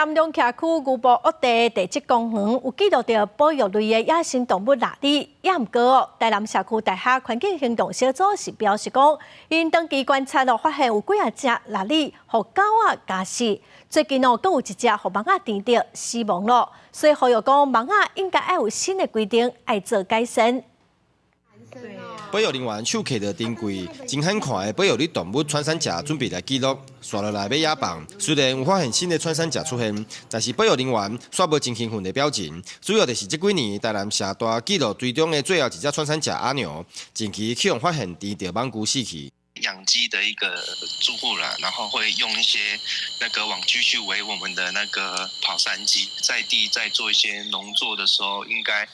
南龍徛區牛埔惡地地質公園有記錄著保育類的野生動物臘鱧，也毋過台南社區大學環境行動小組是表示講，𪜶長期觀察咯，發現有幾仔隻臘鱧予狗仔咬死，最近哦，閣有一隻予蠓仔叮著死亡咯，所以呼籲講蠓仔應該愛有新的規定，愛做改善。保育人員手提著珍貴、真罕看的保育類動物穿山甲，準備來記錄，紲落來欲野放。雖然有發現新的穿山甲出現，但是保育人員煞無真興奮的表情。主要就是這幾年台南社大記錄追蹤的最後一隻穿山甲阿牛，近期去予發現叮著蠓螽死去。養雞的一個住戶啦，然後會用一些那個網具去圍我們的那個跑山雞，在地在做一些農作的時候，應該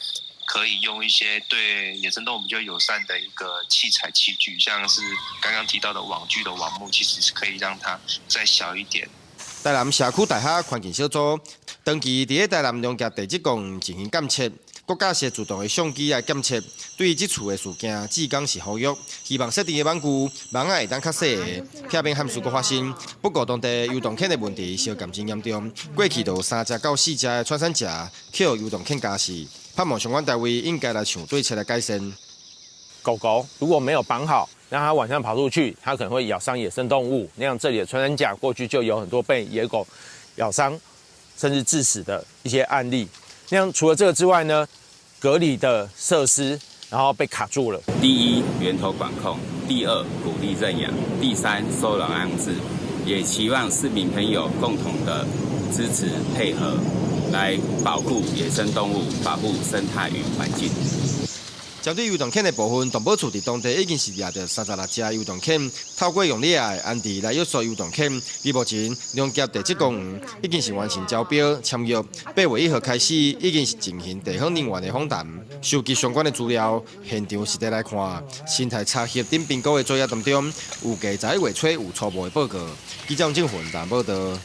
可以用一些對野生動物比較友善的一個器材器具，像是剛剛提到的網具的網目，其實是可以讓它再小一點。台南社區大學環境小組長期佇咧台南龍徛地質公園進行監測，閣架設自動的相機來檢測。對於這次的事件，志工是呼籲，希望設定的網具網仔會當較細个，避免憾事閣發生。不過當地遊動犬的問題相共真嚴重，過去就有三隻到四隻的穿山甲去予遊動犬咬死，盼望相關單位應該來想對策來改善。狗狗如果沒有綁好，讓它晚上跑出去，它可能會咬傷野生動物。那樣這裡的穿山甲過去就有很多被野狗咬傷，甚至致死的一些案例。那樣除了這個之外呢，隔離的設施然後被卡住了。第一，源頭管控；第二，鼓勵認養；第三，收容安置。也期望市民朋友共同的支持配合，來保護野生動物，保護生態與環境。針對遊動犬的部分，動保處佇當地已經是掠著36隻遊動犬，透過用獵的安置來約束遊動犬。而目前龍徛地質公園已經是完成招標簽約，8月1號開始已經是進行地方人員的訪談，收集相關的資料。現場實地來看，生態查核等評估的作業當中，預計11月初有初步的報告。記者張正雲報導。